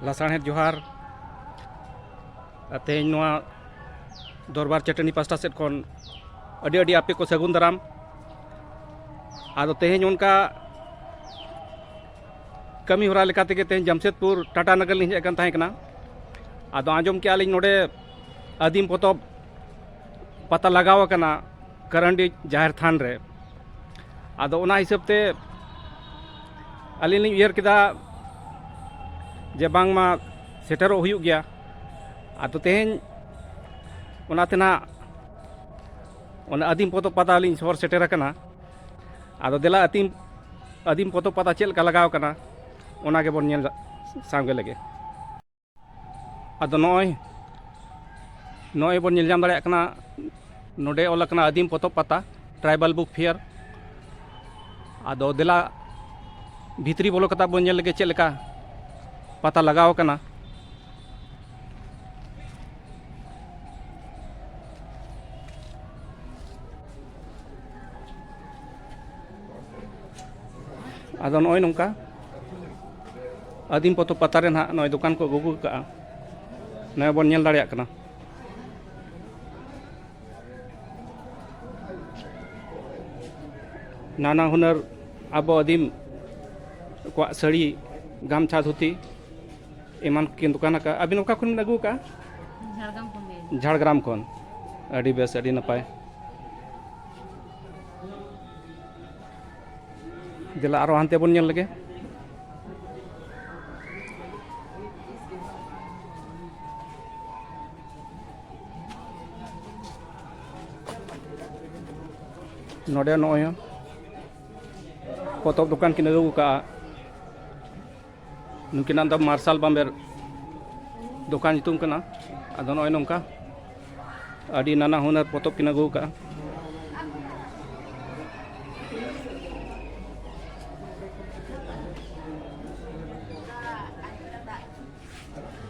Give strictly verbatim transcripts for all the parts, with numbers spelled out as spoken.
ᱞᱟᱥᱟᱲᱦᱮᱫ ᱡᱚᱦᱟᱨ᱾ ᱟᱨ ᱛᱮᱦᱮᱧ ᱱᱚᱣᱟ ᱫᱚᱨᱵᱟᱨ ᱪᱟᱹᱴᱟᱹᱱᱤ ᱯᱟᱥᱴᱟ ᱥᱮᱫ ᱠᱷᱚᱱ ᱟᱹᱰᱤ ᱟᱹᱰᱤ ᱟᱯᱮ ᱠᱚ ᱥᱟᱹᱜᱩᱱ ᱫᱟᱨᱟᱢ᱾ ᱟᱫᱚ ᱛᱮᱦᱮᱧ ᱚᱱᱠᱟ ᱠᱟᱹᱢᱤ ᱦᱚᱨᱟ ᱞᱮᱠᱟ ᱛᱮᱜᱮ ᱛᱮᱦᱮᱧ ᱡᱟᱢᱥᱮᱫᱽᱯᱩᱨ ᱴᱟᱴᱟ ᱱᱟᱜᱟᱨ ᱞᱤᱧ ᱦᱮᱡ ᱟᱠᱟᱱ ᱛᱟᱦᱮᱸ ᱠᱟᱱᱟ᱾ ᱟᱫᱚ ᱟᱸᱡᱚᱢ ᱠᱮᱜᱼᱟ ᱞᱤᱧ ᱱᱚᱰᱮ ᱟᱹᱫᱤᱢ ᱯᱚᱛᱚᱵ ᱯᱟᱛᱟ ᱞᱟᱜᱟᱣ ᱟᱠᱟᱱᱟ ᱠᱟᱨᱟᱱᱰᱤ ᱡᱟᱦᱮᱨ ᱛᱷᱟᱱ ᱨᱮ᱾ ᱟᱫᱚ ᱚᱱᱟ ᱦᱤᱥᱟᱹᱵ ᱛᱮ ᱟᱹᱞᱤᱧ ᱞᱤᱧ ᱩᱭᱦᱟᱹᱨ ᱠᱮᱫᱟ ᱡᱮ ᱵᱟᱝᱢᱟ ᱥᱮᱴᱮᱨᱚᱜ ᱦᱩᱭᱩᱜ ᱜᱮᱭᱟ᱾ ᱟᱫᱚ ᱛᱮᱦᱮᱧ ᱚᱱᱟᱛᱮ ᱱᱟᱜ ᱚᱱᱟ ᱟᱹᱫᱤᱢ ᱯᱚᱛᱚᱵ ᱯᱟᱛᱟ ᱞᱤᱧ ᱥᱚᱦᱚᱨ ᱥᱮᱴᱮᱨ ᱟᱠᱟᱱᱟ᱾ ᱟᱫᱚ ᱫᱮᱞᱟ ᱟᱹᱫᱤᱢ, ᱟᱹᱫᱤᱢ ᱯᱚᱛᱚᱵ ᱯᱟᱛᱟ ᱪᱮᱫ ᱞᱮᱠᱟ ᱞᱟᱜᱟᱣ ᱠᱟᱱᱟ, ᱚᱱᱟ ᱜᱮᱵᱚᱱ ᱧᱮᱞ ᱥᱟᱸᱜᱮ ᱞᱮᱜᱮ᱾ ᱟᱫᱚ ᱱᱚᱜᱼᱚᱭ, ᱱᱚᱜᱼᱚᱭ ᱵᱚᱱ ᱧᱮᱞ ᱧᱟᱢ ᱫᱟᱲᱮᱭᱟᱜ ᱠᱟᱱᱟ, ᱱᱚᱰᱮ ᱚᱞ ᱟᱠᱟᱱᱟ ᱟᱹᱫᱤᱢ ᱯᱚᱛᱚᱵ ᱯᱟᱛᱟ, Tribal Book Fair᱾ ᱟᱫᱚ ᱫᱮᱞᱟ ᱵᱷᱤᱛᱨᱤ ᱵᱚᱞᱚ ᱠᱟᱛᱮ ᱵᱚᱱ ᱧᱮᱞ ᱞᱮᱜᱮ ᱪᱮᱫ ᱞᱮᱠᱟ ᱯᱟᱛᱟ ᱞᱟᱜᱟᱣ ᱟᱠᱟᱱᱟ᱾ ᱟᱫᱚ ᱱᱚᱜᱼᱚᱭ ᱱᱚᱝᱠᱟ ᱟᱹᱫᱤᱢ ᱯᱚᱛᱚᱵ ᱯᱟᱛᱟ ᱨᱮ ᱱᱟᱦᱟᱜ ᱱᱚᱜᱼᱚᱭ ᱫᱚᱠᱟᱱ ᱠᱚ ᱟᱹᱜᱩ ᱟᱠᱟᱫᱼᱟ, ᱱᱚᱜᱼᱚᱭ ᱵᱚᱱ ᱧᱮᱞ ᱫᱟᱲᱮᱭᱟᱜ ᱠᱟᱱᱟ᱾ ᱱᱟᱱᱟ ᱦᱩᱱᱟᱹᱨ ᱟᱵᱚ ᱟᱹᱫᱤᱢ ᱠᱚᱣᱟᱜ ᱥᱟᱹᱲᱤ, ᱜᱟᱢᱪᱷᱟ, ᱫᱷᱩᱛᱤ ᱮᱢᱟᱱ ᱠᱤᱱ ᱫᱚᱠᱟᱱ ᱟᱠᱟᱫᱼᱟ᱾ ᱟᱹᱵᱤᱱ ᱚᱠᱟ ᱠᱷᱚᱱ ᱵᱤᱱ ᱟᱹᱜᱩ ᱟᱠᱟᱫᱼᱟ? ᱡᱷᱟᱲᱜᱨᱟᱢ ᱠᱷᱚᱱ ᱜᱮ᱾ ᱡᱷᱟᱲᱜᱨᱟᱢ ᱠᱷᱚᱱ᱾ ᱟᱹᱰᱤ ᱵᱮᱥ, ᱟᱹᱰᱤ ᱱᱟᱯᱟᱭ᱾ ᱫᱮᱞᱟ ᱟᱨᱚ ᱦᱟᱱᱛᱮ ᱵᱚᱱ ᱧᱮᱞ ᱞᱮᱜᱮ᱾ ᱱᱚᱰᱮ ᱱᱚᱜᱼᱚᱭ ᱯᱚᱛᱚᱵ ᱫᱚᱠᱟᱱ ᱠᱤᱱ ᱟᱹᱜᱩ ᱟᱠᱟᱫᱼᱟ᱾ ᱱᱩᱠᱤᱱᱟᱜ ᱫᱚ ᱢᱟᱨᱥᱟᱞ ᱵᱟᱢᱵᱮᱨ ᱫᱚᱠᱟᱱ ᱧᱩᱛᱩᱢ ᱠᱟᱱᱟ᱾ ᱟᱫᱚ ᱱᱚᱜᱼᱚᱭ ᱱᱚᱝᱠᱟ ᱟᱹᱰᱤ ᱱᱟᱱᱟ ᱦᱩᱱᱟᱹᱨ ᱯᱚᱛᱚᱵ ᱠᱤᱱ ᱟᱹᱜᱩ ᱟᱠᱟᱫᱼᱟ᱾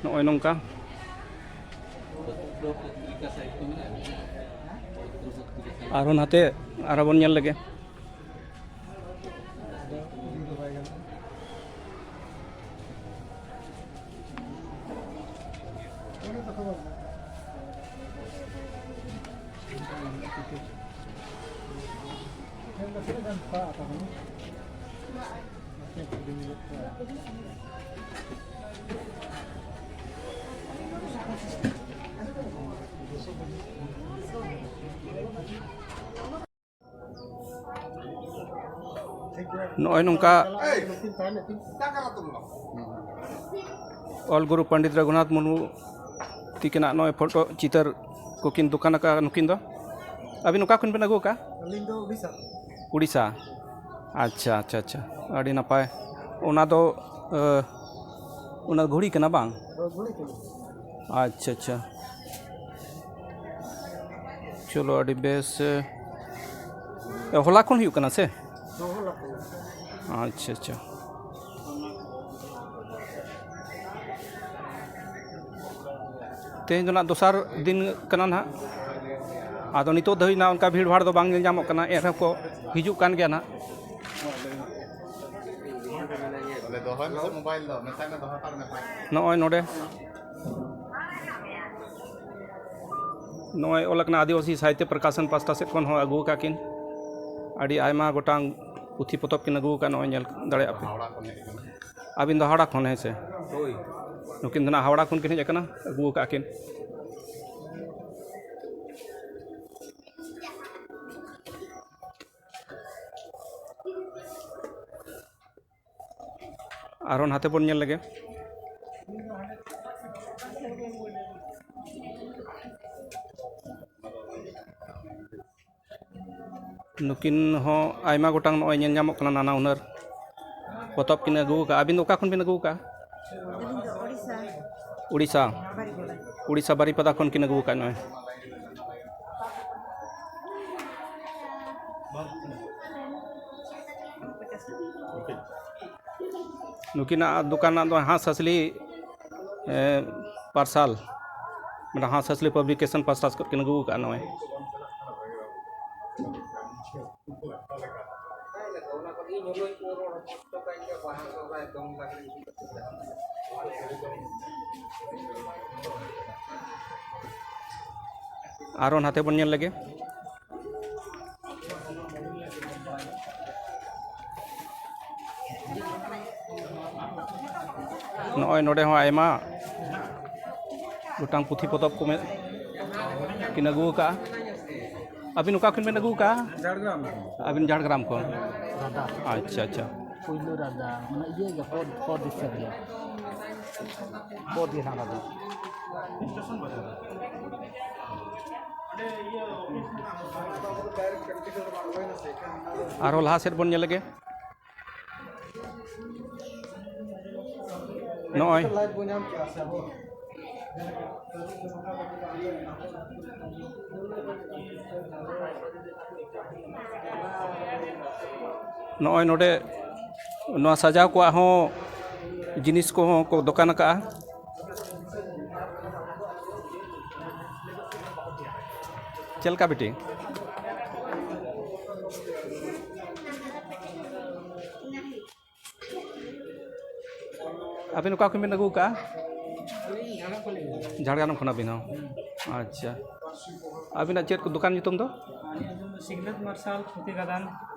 ᱱᱚᱜᱼᱚᱭ ᱱᱚᱝᱠᱟ᱾ ᱟᱨᱦᱚᱸ ᱱᱟᱛᱮ ᱟᱨᱦᱚᱸ ᱵᱚᱱ ᱧᱮᱞ ᱞᱮᱜᱮ᱾ ᱱᱚᱜᱼᱚᱭ ᱱᱚᱝᱠᱟ ᱚᱞ ᱜᱩᱨᱩ ᱯᱚᱱᱰᱤᱛ ᱨᱚᱜᱷᱩᱱᱟᱛᱷ ᱢᱩᱨᱢᱩ ᱛᱤᱠᱤᱱᱟᱜ ᱱᱚᱜᱼᱚᱭ ᱯᱷᱳᱴᱳ ᱪᱤᱛᱟᱹᱨ ᱠᱚᱠᱤᱱ ᱫᱚᱠᱟᱱ ᱟᱠᱟᱫᱼᱟ ᱱᱩᱠᱤᱱ ᱫᱚ᱾ ᱟᱹᱵᱤᱱ ᱚᱠᱟ ᱠᱷᱚᱱ ᱵᱤᱱ ᱟᱹᱜᱩ ᱟᱠᱟᱫᱼᱟ? ᱟᱹᱞᱤᱧ ᱫᱚ ᱩᱲᱤᱥᱥᱟ᱾ ᱩᱲᱤᱥᱥᱟ᱾ ᱟᱪᱪᱷᱟ, ᱟᱪᱪᱷᱟ, ᱟᱪᱪᱷᱟ, ᱟᱹᱰᱤ ᱱᱟᱯᱟᱭ᱾ ᱚᱱᱟ ᱫᱚ, ᱮ, ᱚᱱᱟ ᱜᱷᱩᱲᱤ ᱠᱟᱱᱟ ᱵᱟᱝ? ᱦᱳᱭ, ᱜᱷᱩᱲᱤ ᱠᱟᱱᱟ᱾ ᱟᱪᱪᱷᱟ, ᱟᱪᱪᱷᱟ, ᱪᱚᱞᱚ, ᱟᱹᱰᱤ ᱵᱮᱥ᱾ ᱮ, ᱦᱚᱞᱟ ᱠᱷᱚᱱ ᱦᱩᱭᱩᱜ ᱠᱟᱱᱟ ᱥᱮ? ᱦᱚᱸ, ᱦᱚᱞᱟ ᱠᱷᱚᱱ᱾ ᱟᱪᱪᱷᱟ, ᱟᱪᱪᱷᱟ᱾ ᱛᱮᱦᱮᱧ ᱫᱚ ᱱᱟᱜ ᱫᱚᱥᱟᱨ ᱫᱤᱱ ᱠᱟᱱᱟ ᱱᱟᱦᱟᱜ᱾ ᱟᱫᱚ ᱱᱤᱛᱚᱜ ᱫᱷᱟᱹᱵᱤᱡ ᱱᱟᱜ ᱚᱱᱠᱟ ᱵᱷᱤᱲ ᱵᱷᱟᱲ ᱫᱚ ᱵᱟᱝ ᱧᱮᱞ ᱧᱟᱢᱚᱜ ᱠᱟᱱᱟ, ᱮᱱ ᱨᱮᱦᱚᱸ ᱠᱚ ᱦᱤᱡᱩᱜ ᱠᱟᱱ ᱜᱮᱭᱟ ᱱᱟᱜ᱾ ᱱᱚᱜᱼᱚᱭ ᱱᱚᱰᱮ, ᱱᱚᱜᱼᱚᱭ ᱚᱞ ᱟᱠᱟᱱᱟ ᱟᱹᱫᱤᱵᱟᱹᱥᱤ ᱥᱟᱦᱤᱛᱛᱚ ᱯᱨᱚᱠᱟᱥᱚᱱ ᱯᱟᱥᱴᱟ ᱥᱮᱫ ᱠᱷᱚᱱ ᱦᱚᱸ ᱟᱹᱜᱩ ᱟᱠᱟᱫ ᱠᱤᱱ᱾ ᱟᱹᱰᱤ ᱟᱭᱢᱟ ᱜᱚᱴᱟᱝ ᱯᱩᱛᱷᱤ ᱯᱚᱛᱚᱵ ᱠᱤᱱ ᱟᱹᱜᱩ ᱟᱠᱟᱫ, ᱱᱚᱜᱼᱚᱭ ᱧᱮᱞ ᱫᱟᱲᱮᱭᱟᱜ ᱯᱮ᱾ ᱟᱹᱵᱤᱱ ᱫᱚ ᱦᱟᱣᱲᱟ ᱠᱷᱚᱱ, ᱦᱮᱸ ᱥᱮ? ᱦᱳᱭ᱾ ᱱᱩᱠᱤᱱ ᱫᱚ ᱱᱟᱜ ᱦᱟᱣᱲᱟ ᱠᱷᱚᱱ ᱠᱤᱱ ᱦᱮᱡ ᱟᱠᱟᱱᱟ, ᱟᱹᱜᱩ ᱟᱠᱟᱫ ᱠᱤᱱ᱾ ᱟᱨᱦᱚᱸ ᱱᱟᱛᱮ ᱵᱚᱱ ᱧᱮᱞ ᱞᱮᱜᱮ᱾ ᱱᱩᱠᱤᱱ ᱦᱚᱸ ᱟᱭᱢᱟ ᱜᱚᱴᱟᱝ ᱱᱚᱜᱼᱚᱭ ᱧᱮᱞ ᱧᱟᱢᱚᱜ ᱠᱟᱱᱟ, ᱱᱟᱱᱟ ᱦᱩᱱᱟᱹᱨ ᱯᱚᱛᱚᱵ ᱠᱤᱱ ᱟᱹᱜᱩ ᱟᱠᱟᱫᱼᱟ᱾ ᱟᱹᱵᱤᱱ ᱫᱚ ᱚᱠᱟ ᱠᱷᱚᱱ ᱵᱤᱱ ᱟᱹᱜᱩ ᱟᱠᱟᱫᱼᱟ? ᱟᱹᱞᱤᱧ ᱫᱚ ᱳᱰᱤᱥᱟ᱾ ᱳᱰᱤᱥᱟ᱾ ᱵᱟᱨᱤᱯᱟᱫᱟ᱾ ᱳᱰᱤᱥᱟ ᱵᱟᱨᱤᱯᱟᱫᱟ ᱠᱷᱚᱱ ᱠᱤᱱ ᱟᱹᱜᱩ ᱟᱠᱟᱫ ᱱᱚᱜᱼᱚᱭ᱾ ᱱᱩᱠᱤᱱᱟᱜ ᱫᱚᱠᱟᱱ ᱨᱮᱱᱟᱜ ᱫᱚ ᱦᱟᱸᱥ ᱦᱟᱸᱥᱞᱤ, ᱮ, ᱯᱟᱨᱥᱟᱞ, ᱢᱟᱱᱮ ᱦᱟᱸᱥ ᱦᱟᱸᱥᱞᱤ ᱯᱟᱵᱽᱞᱤᱠᱮᱥᱚᱱ ᱯᱟᱥᱴᱟ ᱥᱮᱫ ᱠᱷᱚᱱ ᱠᱤᱱ ᱟᱹᱜᱩ ᱟᱠᱟᱫᱼᱟ ᱱᱚᱜᱼᱚᱭ᱾ ᱟᱨᱚ ᱱᱟᱛᱮ ᱵᱚᱱ ᱧᱮᱞ ᱞᱮᱜᱮ᱾ ᱱᱚᱜᱼᱚᱭ ᱱᱚᱰᱮ ᱦᱚᱸ ᱟᱭᱢᱟ ᱜᱚᱴᱟᱝ ᱯᱩᱛᱷᱤ ᱯᱚᱛᱚᱵ ᱠᱚ ᱢᱮ-, ᱠᱤᱱ ᱟᱹᱜᱩ ᱟᱠᱟᱫᱼᱟ᱾ ᱟᱹᱵᱤᱱ ᱚᱠᱟ ᱠᱷᱚᱱ ᱵᱤᱱ ᱟᱹᱜᱩ ᱟᱠᱟᱫᱼᱟ? ᱡᱷᱟᱲᱜᱨᱟᱢ᱾ ᱟᱹᱵᱤᱱ ᱡᱷᱟᱲᱜᱨᱟᱢ ᱠᱷᱚᱱ? ᱨᱟᱫᱟ᱾ ᱟᱪᱪᱷᱟ, ᱟᱪᱪᱷᱟ᱾ ᱯᱩᱭᱞᱩ ᱨᱟᱫᱟ, ᱢᱟᱱᱮ ᱤᱭᱟᱹ ᱜᱮ, ᱯᱚᱫ, ᱯᱚᱫ ᱫᱤᱥᱚᱢ ᱜᱮ᱾ ᱯᱚᱫ ᱜᱮ ᱱᱟᱦᱟᱜ ᱨᱟᱫᱟ᱾ ᱟᱨᱦᱚᱸ ᱞᱟᱦᱟ ᱥᱮᱫ ᱵᱚᱱ ᱧᱮᱞ ᱞᱮᱜᱮ᱾ ᱱᱚᱜᱼᱚᱭ᱾ ᱱᱚᱜᱼᱚᱭ ᱱᱚᱰᱮ ᱱᱚᱣᱟ ᱥᱟᱡᱟᱣ ᱠᱚᱣᱟᱜ ᱦᱚᱸ ᱡᱤᱱᱤᱥ ᱠᱚᱦᱚᱸ ᱠᱚ ᱫᱚᱠᱟᱱ ᱟᱠᱟᱫᱼᱟ᱾ ᱪᱮᱫ ᱞᱮᱠᱟ ᱵᱤᱴᱤ? ᱟᱹᱵᱤᱱ ᱚᱠᱟ ᱠᱷᱚᱱ ᱵᱤᱱ ᱟᱹᱜᱩ ᱟᱠᱟᱫᱼᱟ? ᱡᱷᱟᱲᱜᱨᱟᱢ ᱠᱷᱚᱱ ᱟᱹᱵᱤᱱ ᱦᱚᱸ? ᱟᱪᱪᱷᱟ᱾ ᱟᱹᱵᱤᱱᱟᱜ ᱪᱮᱫ ᱠᱚ ᱫᱚᱠᱟᱱ ᱧᱩᱛᱩᱢ ᱫᱚ? ᱥᱤᱠᱷᱱᱟᱹᱛ ᱢᱟᱨᱥᱟᱞ ᱯᱩᱛᱷᱤ ᱜᱟᱫᱟᱱ᱾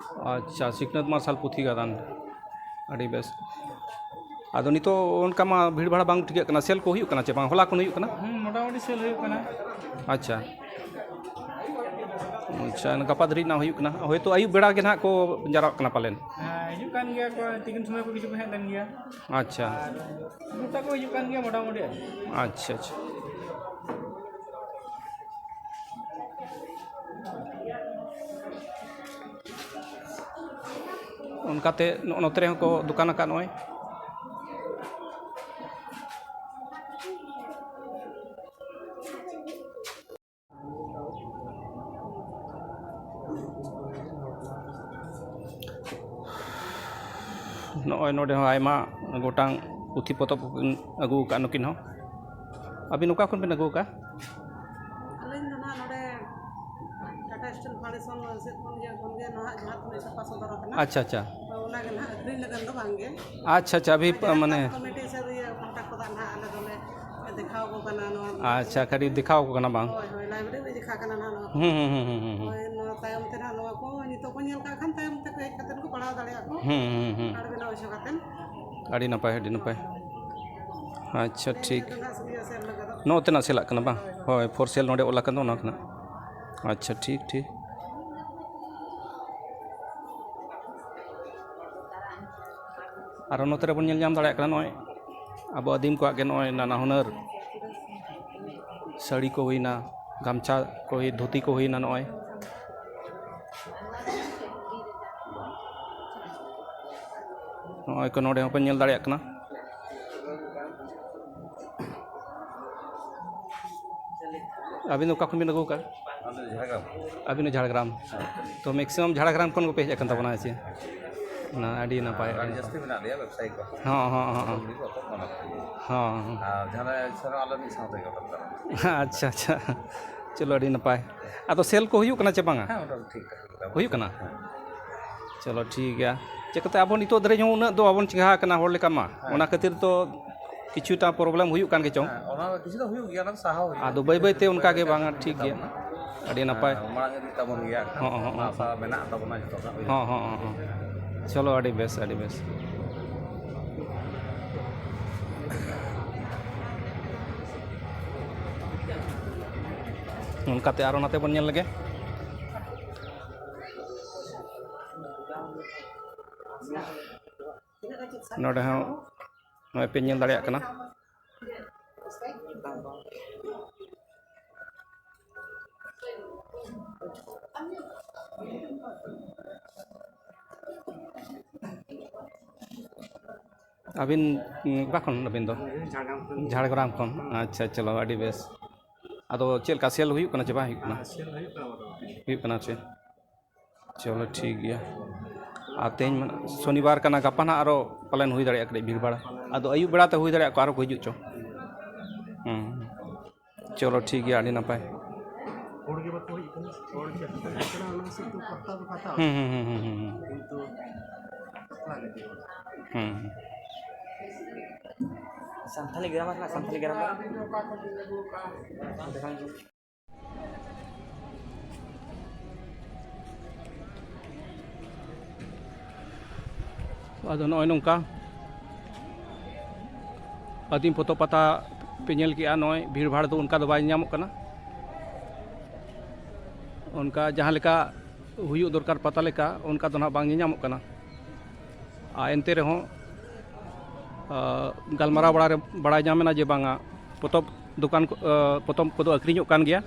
ᱟᱪᱪᱷᱟ, ᱥᱤᱠᱷᱱᱟᱹᱛ ᱢᱟᱨᱥᱟᱞ ᱯᱩᱛᱷᱤ ᱜᱟᱫᱟᱱ᱾ ᱟᱹᱰᱤ ᱵᱮᱥ᱾ ᱟᱫᱚ ᱱᱤᱛᱚᱜ ᱚᱱᱠᱟ ᱢᱟ ᱵᱷᱤᱲ ᱵᱷᱟᱲ ᱵᱟᱝ ᱴᱷᱤᱠᱟᱹᱜ ᱠᱟᱱᱟ, ᱥᱮᱞ ᱠᱚ ᱦᱩᱭᱩᱜ ᱠᱟᱱᱟ ᱪᱮ ᱵᱟᱝ? ᱦᱚᱞᱟ ᱠᱷᱚᱱ ᱦᱩᱭᱩᱜ ᱠᱟᱱᱟ? ᱦᱩᱸ, ᱢᱚᱴᱟᱢᱩᱴᱤ ᱥᱮᱞ ᱦᱩᱭᱩᱜ ᱠᱟᱱᱟ᱾ ᱟᱪᱪᱷᱟ᱾ ᱟᱪᱪᱷᱟ, ᱜᱟᱯᱟ ᱫᱷᱟᱹᱨᱤᱡ ᱱᱟᱜ ᱦᱩᱭᱩᱜ ᱠᱟᱱᱟ, ᱦᱳᱭᱛᱳ ᱟᱹᱭᱩᱵ ᱵᱮᱲᱟ ᱜᱮ ᱱᱟᱜ ᱠᱚ ᱡᱟᱣᱨᱟᱜ ᱠᱟᱱᱟ ᱯᱟᱞᱮᱱ᱾ ᱦᱮᱸ, ᱦᱤᱡᱩᱜ ᱠᱟᱱ ᱜᱮᱭᱟ ᱠᱚ, ᱛᱤᱠᱤᱱ ᱥᱚᱢᱚᱭ ᱠᱚ ᱠᱤᱪᱷᱩ ᱠᱚ ᱦᱮᱡ ᱞᱮᱱ ᱜᱮᱭᱟ᱾ ᱟᱪᱪᱷᱟ᱾ ᱟᱨ ᱱᱚᱝᱠᱟ ᱠᱚ ᱦᱤᱡᱩᱜ ᱠᱟᱱ ᱜᱮᱭᱟ ᱢᱚᱴᱟᱢᱩᱴᱤ ᱟᱨᱠᱤ᱾ ᱟᱪᱪᱷᱟ, ᱟᱪᱪᱷᱟ᱾ ᱚᱱᱠᱟᱛᱮ ᱱᱚᱜᱼᱚ ᱱᱚᱛᱮ ᱨᱮᱦᱚᱸ ᱠᱚ ᱫᱚᱠᱟᱱ ᱟᱠᱟᱫ ᱱᱚᱜᱼᱚᱭ᱾ ᱱᱚᱜᱼᱚᱭ ᱱᱚᱰᱮ ᱦᱚᱸ ᱟᱭᱢᱟ ᱜᱚᱴᱟᱝ ᱯᱩᱛᱷᱤ ᱯᱚᱛᱚᱵ ᱠᱚᱠᱤᱱ ᱟᱹᱜᱩ ᱟᱠᱟᱫᱼᱟ ᱱᱩᱠᱤᱱ ᱦᱚᱸ᱾ ᱟᱹᱵᱤᱱ ᱚᱠᱟ ᱠᱷᱚᱱ ᱵᱤᱱ ᱟᱹᱜᱩ ᱟᱠᱟᱫᱼᱟ? ᱟᱹᱞᱤᱧ ᱫᱚ ᱱᱟᱦᱟᱜ ᱱᱚᱰᱮ ᱴᱟᱴᱟ ᱯᱷᱟᱣᱩᱱᱰᱮᱥᱚᱱ ᱥᱮᱫ ᱠᱷᱚᱱ ᱜᱮ, ᱠᱷᱚᱱ ᱜᱮ ᱱᱟᱦᱟᱜ ᱡᱟᱦᱟᱸ ᱛᱤᱱᱟᱹᱜ ᱥᱟᱯᱷᱟ ᱥᱚᱫᱚᱨ ᱟᱠᱟᱱᱟ᱾ ᱟᱪᱪᱷᱟ, ᱟᱪᱪᱷᱟ᱾ ᱛᱚ ᱚᱱᱟᱜᱮ ᱱᱟᱦᱟᱜ ᱟᱹᱠᱷᱨᱤᱧ ᱞᱟᱹᱜᱤᱫ ᱫᱚ ᱵᱟᱝᱜᱮ᱾ ᱟᱪᱪᱷᱟ, ᱟᱪᱪᱷᱟ, ᱟᱹᱵᱤ ᱟᱨ ᱡᱟᱦᱟᱸ ᱢᱟᱱᱮ ᱠᱚᱢᱤᱴᱤ ᱥᱮᱫ ᱤᱭᱟᱹ ᱯᱟᱦᱴᱟ ᱠᱚᱫᱚ ᱱᱟᱦᱟᱜ ᱟᱞᱮ ᱫᱚᱞᱮ ᱫᱮᱠᱷᱟᱣ ᱟᱠᱚ ᱠᱟᱱᱟ ᱱᱚᱣᱟ᱾ ᱟᱪᱪᱷᱟ, ᱠᱟᱹᱴᱤᱡ ᱫᱮᱠᱷᱟᱣ ᱟᱠᱚ ᱠᱟᱱᱟ ᱵᱟᱝ? ᱦᱳᱭ, ᱦᱳᱭ, ᱞᱟᱭᱵᱨᱮᱨᱤ ᱨᱮ ᱫᱮᱠᱷᱟᱜ ᱠᱟᱱᱟ ᱱᱟᱦᱟᱜ ᱱᱚᱣᱟ ᱠᱚ᱾ ᱦᱩᱸ, ᱦᱩᱸ, ᱦᱩᱸ, ᱦᱩᱸ, ᱦᱩᱸ᱾ ᱦᱳᱭ, ᱱᱚᱣᱟ ᱛᱟᱭᱚᱢ ᱛᱮ ᱱᱟᱦᱟᱜ ᱱᱚᱣᱟ ᱠᱚ ᱱᱤᱛᱚᱜ ᱠᱚ ᱧᱮᱞ ᱠᱟᱜ ᱠᱷᱟᱱ ᱛᱟᱭᱚᱢ ᱛᱮᱠᱚ ᱦᱮᱡ ᱠᱟᱛᱮ ᱠᱚ ᱯᱟᱲᱦᱟᱣ ᱫᱟᱲᱮᱭᱟᱜᱼᱟ ᱠᱚ᱾ ᱦᱩᱸ, ᱦᱩᱸ, ᱦᱩᱸ᱾ ᱠᱟᱨᱰ ᱵᱮᱱᱟᱣ ᱦᱚᱪᱚ ᱠᱟᱛᱮ᱾ ᱟᱹᱰᱤ ᱱᱟᱯᱟᱭ, ᱟᱹᱰᱤ ᱱᱟᱯᱟᱭ᱾ ᱟᱪᱪᱷᱟ, ᱴᱷᱤᱠ᱾ ᱱᱚᱣᱟ ᱫᱚ ᱱᱟᱦᱟᱜ ᱥᱤᱨᱤᱭᱟᱞ ᱥᱮᱞ ᱞᱟᱜᱟᱫᱚᱜ᱾ ᱱᱚᱜᱼᱚ ᱛᱮᱱᱟᱜ ᱥᱮᱞᱟᱜ ᱠᱟᱱᱟ ᱵᱟᱝ? ᱦᱳᱭ, ᱦᱳᱭ᱾ ᱦᱳᱭ, ᱯᱷᱚᱨ ᱥᱮᱞ ᱱᱚᱰᱮ ᱚᱞ ᱟᱠᱟᱱ ᱫᱚ ᱚᱱᱟ ᱠᱟᱱᱟ᱾ ᱟᱪᱪᱷᱟ, ᱴᱷᱤᱠ, ᱴᱷᱤᱠ᱾ ᱟᱨᱚ ᱱᱚᱛᱮ ᱨᱮᱵᱚᱱ ᱧᱮᱞ ᱧᱟᱢ ᱫᱟᱲᱮᱭᱟᱜ ᱠᱟᱱᱟ, ᱱᱚᱜᱼᱚᱭ ᱟᱵᱚ ᱟᱹᱫᱤᱢ ᱠᱚᱣᱟᱜ ᱜᱮ ᱱᱚᱜᱼᱚᱭ ᱱᱟᱱᱟ ᱦᱩᱱᱟᱹᱨ ᱥᱟᱹᱲᱤ ᱠᱚ ᱦᱩᱭᱱᱟ, ᱜᱟᱢᱪᱷᱟ ᱠᱚ ᱦᱩᱭ, ᱫᱷᱩᱛᱤ ᱠᱚ ᱦᱩᱭᱱᱟ, ᱱᱚᱜᱼᱚᱭ, ᱱᱚᱜᱼᱚᱭ ᱠᱚ ᱱᱚᱰᱮ ᱦᱚᱸᱯᱮ ᱧᱮᱞ ᱫᱟᱲᱮᱭᱟᱜ ᱠᱟᱱᱟ᱾ ᱟᱹᱵᱤᱱ ᱫᱚ ᱚᱠᱟ ᱠᱷᱚᱱ ᱵᱤᱱ ᱟᱹᱜᱩ ᱟᱠᱟᱫᱼᱟ? ᱟᱞᱮ ᱡᱷᱟᱲᱜᱨᱟᱢ᱾ ᱟᱹᱵᱤᱱ ᱫᱚ ᱡᱷᱟᱲᱜᱨᱟᱢ᱾ ᱛᱚ, ᱢᱮᱠᱥᱤᱢᱟᱢ ᱡᱷᱟᱲᱜᱨᱟᱢ ᱠᱷᱚᱱ ᱜᱮᱯᱮ ᱦᱮᱡ ᱟᱠᱟᱱ ᱛᱟᱵᱚᱱᱟ, ᱦᱮᱸ ᱥᱮ? ᱚᱱᱟ ᱟᱹᱰᱤ ᱱᱟᱯᱟᱭ, ᱟᱹᱰᱤ ᱟᱹᱰᱤ ᱡᱟᱹᱥᱛᱤ ᱱᱟᱯᱟᱭ᱾ ᱢᱮᱱᱟᱜ ᱞᱮᱭᱟ ᱵᱮᱵᱽᱥᱟᱭᱤ ᱠᱚ᱾ ᱦᱚᱸ, ᱦᱚᱸ, ᱦᱚᱸ, ᱦᱚᱸ᱾ ᱩᱱᱤ ᱠᱚ ᱚᱠᱚᱭ ᱠᱚ ᱢᱮᱱᱟᱜ ᱠᱚᱣᱟ᱾ ᱦᱚᱸ, ᱦᱚᱸ᱾ ᱟᱨ ᱡᱟᱦᱟᱸ ᱨᱮ ᱥᱮᱱᱚᱜ ᱟᱞᱮ ᱢᱤᱫ ᱥᱟᱶ ᱛᱮᱜᱮ ᱠᱚ ᱛᱟᱵᱚᱱᱟ᱾ ᱟᱪᱪᱷᱟ, ᱟᱪᱪᱷᱟ᱾ ᱪᱚᱞᱚ, ᱟᱹᱰᱤ ᱱᱟᱯᱟᱭ᱾ ᱟᱫᱚ ᱥᱮᱞ ᱠᱚ ᱦᱩᱭᱩᱜ ᱠᱟᱱᱟ ᱪᱮ ᱵᱟᱝᱟ? ᱦᱮᱸ, ᱢᱚᱴᱟᱢᱩᱴᱤ ᱴᱷᱤᱠ ᱴᱷᱟᱠ ᱦᱩᱭᱩᱜ ᱠᱟᱱᱟ᱾ ᱦᱩᱭᱩᱜ ᱠᱟᱱᱟ? ᱦᱮᱸ᱾ ᱪᱚᱞᱚ, ᱴᱷᱤᱠ ᱜᱮᱭᱟ᱾ ᱪᱤᱠᱟᱹᱛᱮ ᱟᱵᱚ ᱱᱤᱛᱚᱜ ᱫᱷᱟᱹᱨᱤᱡ ᱦᱚᱸ ᱩᱱᱟᱹᱜ ᱫᱚ ᱵᱟᱵᱚᱱ ᱪᱮᱸᱜᱷᱟ ᱟᱠᱟᱱᱟ ᱦᱚᱲ ᱞᱮᱠᱟ ᱢᱟ᱾ ᱦᱮᱸ᱾ ᱚᱱᱟ ᱠᱷᱟᱹᱛᱤᱨ ᱛᱚ ᱠᱤᱪᱷᱩᱴᱟ ᱯᱨᱚᱵᱞᱮᱢ ᱦᱩᱭᱩᱜ ᱠᱟᱱ ᱜᱮ ᱪᱚᱝ᱾ ᱦᱮᱸ, ᱚᱱᱟ ᱫᱚ ᱠᱤᱪᱷᱩ ᱫᱚ ᱦᱩᱭᱩᱜ ᱜᱮᱭᱟ, ᱚᱱᱟ ᱫᱚ ᱥᱟᱦᱟᱣ ᱦᱩᱭᱩᱜᱼᱟ᱾ ᱟᱫᱚ ᱵᱟᱹᱭ ᱵᱟᱹᱭ ᱛᱮ ᱚᱱᱠᱟ ᱜᱮ ᱵᱟᱝᱟ, ᱴᱷᱤᱠ ᱜᱮᱭᱟ᱾ ᱛᱟᱵᱚᱱᱟ᱾ ᱟᱹᱰᱤ ᱱᱟᱯᱟᱭ᱾ ᱦᱮᱸ, ᱢᱟᱲᱟᱝ ᱤᱫᱤᱜ ᱛᱟᱵᱚᱱ ᱜᱮᱭᱟ᱾ ᱦᱚᱸ, ᱦᱚᱸ, ᱚᱱᱟ ᱦᱚᱸ᱾ ᱟᱥᱟ ᱢᱮᱱᱟᱜ ᱛᱟᱵᱚᱱᱟ ᱡᱚᱛᱚ ᱦᱚᱲᱟᱜ ᱦᱩᱭᱩᱜᱼᱟ᱾ ᱦᱚᱸ, ᱦᱚᱸ, ᱦᱚᱸ, ᱦᱚᱸ᱾ ᱪᱚᱞᱚ, ᱟᱹᱰᱤ ᱵᱮᱥ, ᱟᱹᱰᱤ ᱵᱮᱥ᱾ ᱚᱱᱠᱟᱛᱮ ᱟᱨᱚ ᱱᱟᱛᱮ ᱵᱚᱱ ᱧᱮᱞ ᱞᱮᱜᱮ᱾ ᱱᱚᱰᱮ ᱦᱚᱸ ᱱᱚᱜᱼᱚᱭ ᱯᱮ ᱧᱮᱞ ᱫᱟᱲᱮᱭᱟᱜ ᱠᱟᱱᱟ᱾ ᱟᱹᱵᱤᱱ, ᱩᱸ, ᱚᱠᱟ ᱠᱷᱚᱱ ᱟᱹᱵᱤᱱ ᱫᱚ? ᱡᱷᱟᱲᱜᱨᱟᱢ ᱠᱷᱚᱱ᱾ ᱡᱷᱟᱲᱜᱨᱟᱢ ᱠᱷᱚᱱ᱾ ᱟᱪᱪᱷᱟ, ᱪᱚᱞᱚ, ᱟᱹᱰᱤ ᱵᱮᱥ᱾ ᱟᱫᱚ ᱪᱮᱫ ᱞᱮᱠᱟ, ᱥᱮᱞ ᱦᱩᱭᱩᱜ ᱠᱟᱱᱟ ᱪᱮ ᱵᱟᱝ ᱦᱩᱭᱩᱜ ᱠᱟᱱᱟ? ᱦᱮᱸ, ᱥᱮᱞ ᱦᱩᱭᱩᱜ ᱠᱟᱱᱟ ᱢᱚᱴᱟᱢᱩᱴᱤ᱾ ᱦᱩᱭᱩᱜ ᱠᱟᱱᱟ ᱪᱮ? ᱪᱚᱞᱚ, ᱴᱷᱤᱠ ᱜᱮᱭᱟ᱾ ᱟᱨ ᱛᱮᱦᱮᱧ ᱢᱟ ᱥᱚᱱᱤᱵᱟᱨ ᱠᱟᱱᱟ, ᱜᱟᱯᱟ ᱱᱟᱦᱟᱜ ᱟᱨᱚ ᱯᱟᱞᱮᱱ ᱦᱩᱭ ᱫᱟᱲᱮᱭᱟᱜᱼᱟ ᱠᱟᱹᱴᱤᱡ ᱵᱷᱤᱲ ᱵᱷᱟᱲ᱾ ᱟᱫᱚ ᱟᱹᱭᱩᱵ ᱵᱮᱲᱟ ᱛᱮ ᱦᱩᱭ ᱫᱟᱲᱮᱭᱟᱜᱼᱟ ᱠᱚ, ᱟᱨᱚ ᱠᱚ ᱦᱤᱡᱩᱜ ᱪᱚ᱾ ᱦᱩᱸ᱾ ᱪᱚᱞᱚ, ᱴᱷᱤᱠ ᱜᱮᱭᱟ, ᱟᱹᱰᱤ ᱱᱟᱯᱟᱭ᱾ ᱦᱚᱲ ᱜᱮ ᱵᱟᱠᱚ ᱦᱩᱭᱩᱜ ᱠᱟᱱᱟ᱾ ᱦᱚᱲ ᱪᱮᱫ ᱞᱮᱠᱟ ᱠᱟᱱᱟ, ᱚᱱᱟ ᱦᱤᱥᱟᱹᱵ ᱛᱮ ᱯᱟᱛᱟ ᱫᱚ ᱦᱟᱛᱟᱣ᱾ ᱦᱩᱸ, ᱦᱩᱸ, ᱦᱩᱸ, ᱦᱩᱸ, ᱦᱩᱸ, ᱦᱩᱸ᱾ ᱠᱤᱱᱛᱩ ᱯᱟᱛᱞᱟ ᱜᱮ ᱦᱩᱭᱩᱜᱼᱟ᱾ ᱦᱩᱸ᱾ ᱥᱟᱱᱛᱟᱞᱤ ᱜᱨᱟᱢᱟᱨ ᱨᱮᱱᱟᱜ ᱥᱟᱱᱛᱟᱞᱤ ᱜᱨᱟᱢᱟᱨ᱾ ᱟᱫᱚ ᱱᱚᱜᱼᱚᱭ ᱱᱚᱝᱠᱟ ᱟᱹᱫᱤᱢ ᱯᱚᱛᱚᱵ ᱯᱟᱛᱟ ᱯᱮ ᱧᱮᱞ ᱠᱮᱜᱼᱟ, ᱱᱚᱜᱼᱚᱭ ᱵᱷᱤᱲ ᱵᱷᱟᱲ ᱫᱚ ᱚᱱᱠᱟ ᱫᱚ ᱵᱟᱭ ᱧᱟᱢᱚᱜ ᱠᱟᱱᱟ᱾ ᱚᱱᱠᱟ ᱡᱟᱦᱟᱸ ᱞᱮᱠᱟ ᱦᱩᱭᱩᱜ ᱫᱚᱨᱠᱟᱨ ᱯᱟᱛᱟ ᱞᱮᱠᱟ, ᱚᱱᱠᱟ ᱫᱚ ᱱᱟᱦᱟᱜ ᱵᱟᱝ ᱧᱮᱧᱟᱢᱚᱜ ᱠᱟᱱᱟ᱾ ᱟᱨ ᱮᱱᱛᱮ ᱨᱮᱦᱚᱸ, ᱟ, ᱜᱟᱞᱢᱟᱨᱟᱣ ᱵᱟᱲᱟ ᱨᱮ ᱵᱟᱲᱟᱭ ᱧᱟᱢ ᱮᱱᱟ ᱡᱮ ᱵᱟᱝᱟ, ᱯᱚᱛᱚᱵ ᱫᱚᱠᱟᱱ ᱠᱚ, ᱟ, ᱯᱚᱛᱚᱵ ᱠᱚᱫᱚ ᱟᱹᱠᱷᱨᱤᱧᱚᱜ ᱠᱟᱱ ᱜᱮᱭᱟ᱾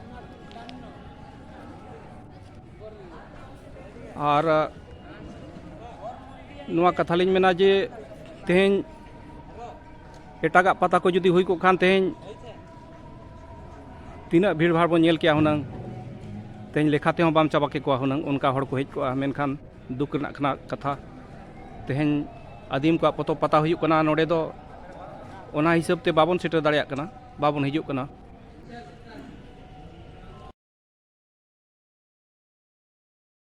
ᱟᱨ, ᱟ, ᱱᱚᱣᱟ ᱠᱟᱛᱷᱟ ᱞᱤᱧ ᱢᱮᱱᱟ ᱡᱮ ᱛᱮᱦᱮᱧ ᱮᱴᱟᱜᱟᱜ ᱯᱟᱛᱟ ᱠᱚ ᱡᱩᱫᱤ ᱦᱩᱭ ᱠᱚᱜ ᱠᱷᱟᱱ, ᱛᱮᱦᱮᱧ ᱛᱤᱱᱟᱹᱜ ᱵᱷᱤᱲ ᱵᱷᱟᱲ ᱵᱚᱱ ᱧᱮᱞ ᱠᱮᱭᱟ ᱦᱩᱱᱟᱹᱝ᱾ ᱛᱮᱦᱮᱧ ᱞᱮᱠᱷᱟ ᱛᱮᱦᱚᱸ ᱵᱟᱢ ᱪᱟᱵᱟ ᱠᱮᱠᱚᱣᱟ ᱦᱩᱱᱟᱹᱝ, ᱚᱱᱠᱟ ᱦᱚᱲ ᱠᱚ ᱦᱮᱡ ᱠᱚᱜᱼᱟ᱾ ᱢᱮᱱᱠᱷᱟᱱ ᱫᱩᱠ ᱨᱮᱱᱟᱜ ᱠᱟᱱᱟ ᱠᱟᱛᱷᱟ, ᱛᱮᱦᱮᱧ ᱟᱹᱫᱤᱢ ᱠᱚᱣᱟᱜ ᱯᱚᱛᱚᱵ ᱯᱟᱛᱟ ᱦᱩᱭᱩᱜ ᱠᱟᱱᱟ ᱱᱚᱰᱮ ᱫᱚ, ᱚᱱᱟ ᱦᱤᱥᱟᱹᱵ ᱛᱮ ᱵᱟᱵᱚᱱ ᱥᱮᱴᱮᱨ ᱫᱟᱲᱮᱭᱟᱜ ᱠᱟᱱᱟ, ᱵᱟᱵᱚᱱ ᱦᱤᱡᱩᱜ ᱠᱟᱱᱟ᱾